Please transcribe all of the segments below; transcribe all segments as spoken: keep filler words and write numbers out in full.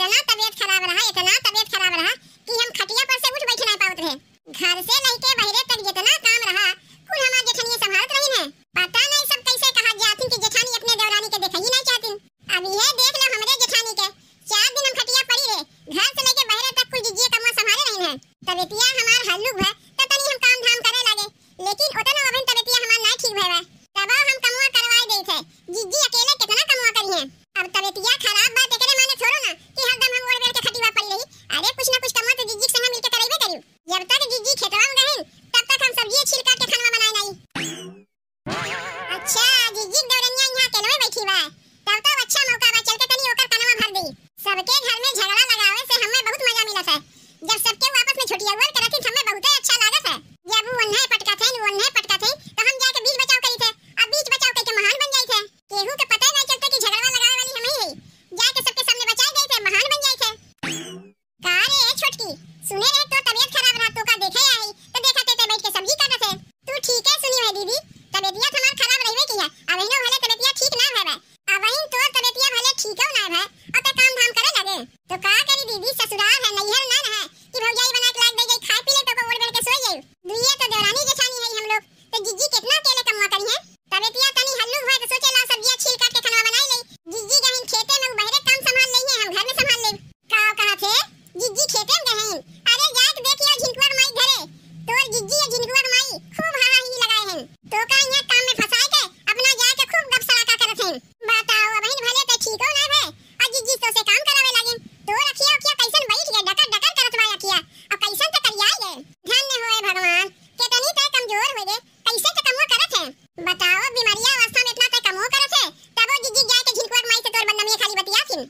इतना तबियत खराब रहा, इतना तबियत खराब रहा कि हम खटिया पर से उठ बैठ नाहीं पावत रहे। घर से लइके बहरे तक जितना काम रहा, कुल हमार जेठनिया संभालत रहिन है। पता नाहीं सब कैसे कहा जाथिन कि जेठानी अपने देवरानी के देखा ही नाहीं चाहतिन। अब इहे देख लो हमरे जेठानी के, चार दिन हम खटिया पड़ी रहे, घर से लइके बहरे तक कुल जिज्जिए कमवा संभाले रहिन है। तबियतिया हमार हल्लुक भय, त तनी हम काम धाम करे लागे, लेकिन ओतना अबहिन तबियतिया हमार नाहीं ठीक भय बा। तबो हम कमवा करवाए देइत है, जिज्जी अकेले केतना कमवा करिहें। अब तबियतिया खराब बा, तेकरे माने थोड़ो ना कि हरदम हम ओढ़ बेड़ के खटिया पड़ी रही। अरे, कुछ ना कुछ कमवा तो जिज्जी के संग मिलके करइबे करिउ। जब तक जिज्जी खेतवा में गहिन, तब तक हम सब्जिए छील काट के खनवा बनाए नाहीं। अच्छा, जिज्जी के देवरनिया इहाँ अकेलवे बैठी बा, तब तो अच्छा मौका बा, चल के तनी ओकर कनवा भर देई। सबके घर में झगड़ा लगावे से हमें बहुत मजा मिलत है। जब सबके आपस में झुटियावल करत ही, हमें बहुते अच्छा लागत है। जब उ ओन्हे पटकत है, उ ओन्हे पटकत है, तो हम जाके बीच बचाव करी थे, अब बीच बचाव करके महान बन जाई थे। केहू के पता नहीं चलते कि झगड़वा लगावे वाली हम ही है, जाके सबके सामने बचाई गई थे, महान बन जाई थे। का रे ए छोटकी, सुने रहे तोर तबियत खराब रहा, तोका देखे आई, तो देखा ते, ते बैठ के सब्जी काटत है। तू ठीक है सुनी है दीदी, तबियतिया तो हमार खराब रहबे की है, अबहिनो भले तबियतिया ठीक ना भय बा, अबहिन तोर तबियतिया भले ठीक हो ना भय, और ते काम धाम करे लगे। तो का करी दीदी, ससुराल है, नैहर ना है कि भौजाई बना के लाग दे जाई, खाए पी ले तो ओढ़ बेड़ के सोई जाई। दुइये तो देवरानी जेठानी है हम लोग, तो जिज्जी कितना अकेले कमवा करी है। तबियतिया तनी हल्लुक भय तो सोचे ला सब्जिया छील काट के खनवा बनाई ले। जिज्जी गहिन खेते में, उ बहरे काम संभाल लेई है, हम घर में संभाल लेब। का कहा थे? जिज्जी खेते में गहिन? अरे जाके देख या झिनकुआ के माई घरे। तोर जिज्जी या झिनकुआ के माई खूब हाहा ही लगाए हैं। तो का यहाँ काम में फंसाए के अपना जाए के खूब गप सड़ाका करत हैं। बताओ, अबहिन भले ते ठीक हो ना भय, और जिज्जी तो से काम करावे लागिन। तोर अखिया उखिया कैसन बैठ गए, डकर डकर करत बा अखिया, और कैसन ते करियाई गए। धन्य होए भगवान, केतनी ते कमजोर हो गए, कैसे ते कमवा करत है। बताओ, बीमारिया अवस्था में इतना ते कमवा करत है, तबो जिज्जी जाए के झिनकुआ के माई से तोर बदनामी खाली बतियाथिन।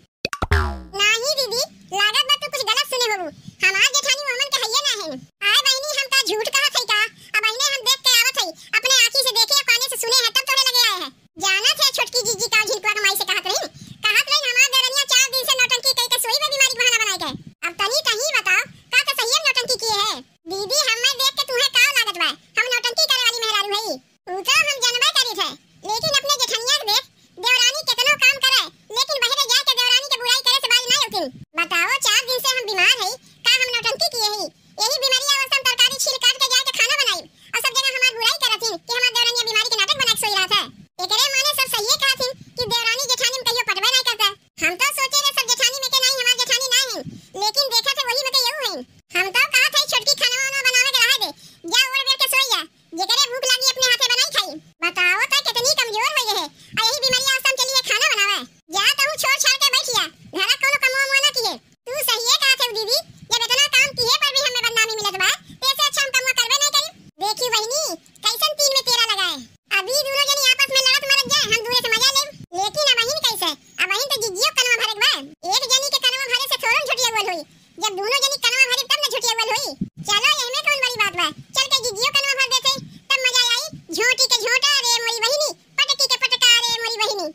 नाही दीदी, लागत बा तू कुछ गलत सुने होबू। हमार जेठानी वो हमन के हइये ना है। आए बहिनी, हम का झूठ कहत हई का? अबहिने हम देख के आवत हई, अपने आँखी से देखे, काने से सुने हैं, तब तोरे लगे आए हैं। जानत है छोटकी जिज्जी का झिनकुआ के माई से कहत रही, कहत रही हमार देवरनिया चार दिन से नौटंकी कई के सोई बा बीमारी के बहाना बनाई के। अब तनी तही बताओ, का तो सही नौटंकी किए है? दीदी, हमें देख के तुम्हें का लागत बा? हम नौटंकी करे वाली मेहरारू हई? ऊ तो हम जनबे करी थे, लेकिन अपने जेठनिया के देख, देवरानी केतनो काम करे, लेकिन बहरे जाके देवरानी के बुराई करे से बाज ना उठिन। बताओ, चार दिन से हम बीमार हई, का हम नौटंकी किए हई? यही बीमारी अवस्था में तरकारी छील काट के जाके खाना बनाई, और सब जगह हमार बुराई करत हिन कि हमार देवरानिया बीमारी के नाटक बना के सोई रहत है। एकरे माने सब सहिए कहत हिन कि देवरानी जेठानी में कहियो पटबे नहीं करता। हम तो सोचे रहे सब जेठानी में के नहीं, हमार जेठानी ना है, लेकिन देखा थे वही में के यहू है। हम तो कहत हई छोटकी खाना वाना बनावे के रहे दे, जा ओढ़ बेड़ के सोई जा, जेकरे भूख लागी अपने हाथे बनाई खाई। बताओ तो कितनी कमजोर हो गए है, आ यही बीमारी अवस्था में चली है खाना बनावे। जा तहू छोड़ छाड़ के बैठ जा, घर का कोनो कमवा मुआ ना किए। तू सहिए कहत है दीदी, जब इतना काम किए पर भी हमें बदनामी मिलत बा, तो ऐसे अच्छा हम कमवा करबे नहीं करी। देखी बहिनी, कैसन तीन में तेरह लगाए। अभी दोनों जनी आपस में लड़त मरत जाए, हम दूरे से मजा लेब। लेकिन अबहिन कैसे? अबहिन तो जिज्जियो कनवा भरे के बा। एक जनी के कनवा भरे से थोड़न झुटियावल होई। जब दोनों जनी कनवा भरे तब न झुटियावल होई। चलो, एहमे कौन बड़ी बात बा? चल के जिज्जियो कनवा भर देते, तब मजा आई। झोंटी के झोंटा रे मोरी बहिनी, पटकी के पटका रे मोरी बहिनी।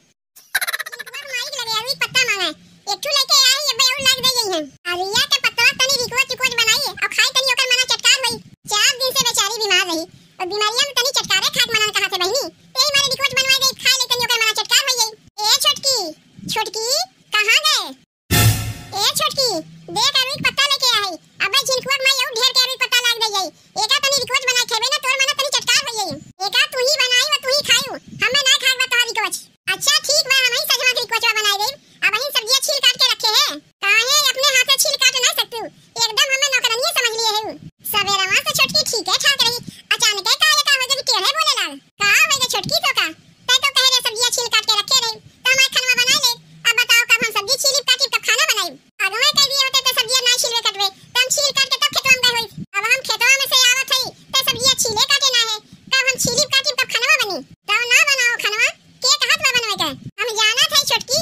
झिनकुआ के माई के लगे अरुई पत्ता मांगे। एक ठू लेके आई, अबे और लाग दे गई है। अरुइया के पत्तवा तनी रिकवच रिकवच बनाई और खाई तनी ओकर मना चटकार होई। चार दिन से बेचारी बीमार रही और बीमारिया में तनी चटकारे खाए के मनन कहा थे बहिनी। यही मारे रिकवच बनवा दे, खाए ले तनी ओकर मना चटकार होई जाई। ए छोटकी, छोटकी, कहाँ गए? ए छोटकी, देख अरुई के पत्ता लेके आई। अबे झिनकुआ के माई और ढेर के अरुई के पत्ता लाग दे गई। एका तनी रिकवच बनाई खेबे ना, तोर मना तनी चटकार हो जाई। एका तू ही बनाई व तू ही खायू, हमें ना खाए बा तोहार रिकवच। अच्छा ठीक बा, हम ही सजवा के रिकवचवा बनाई देब। अबहिन सब्जिया छील काट के रखे हैं। काहे अपने हाथे छील काट ना सकतू? एकदम हमें नौकरनिया समझ लिए है। सवेरवा से छोटकी ठीके ठाक रही, अचानके का ये का हो गया कि टेढ़े बोले लाग? का हो गया छोटकी तो का? तै तो कहे रहे सब्जिया छील काट के रखे रही, तो हमार खनवा बना ले। अब बताओ कब हम सब्जी छीली काटी कब खाना बनाई? अगवे कह दिए होते तो सब्जिया ना छीलवे कटवे, तो हम छील काट के तब खेतवा में गए होई। अब हम खेतवा में से आवत हई, तो सब्जिया छीले काटे ना है, कब हम छीली काटी कब खनवा बनी? तब ना बनाओ खनवा, के कहत बा बनवे के? हम जानत हई छोटकी,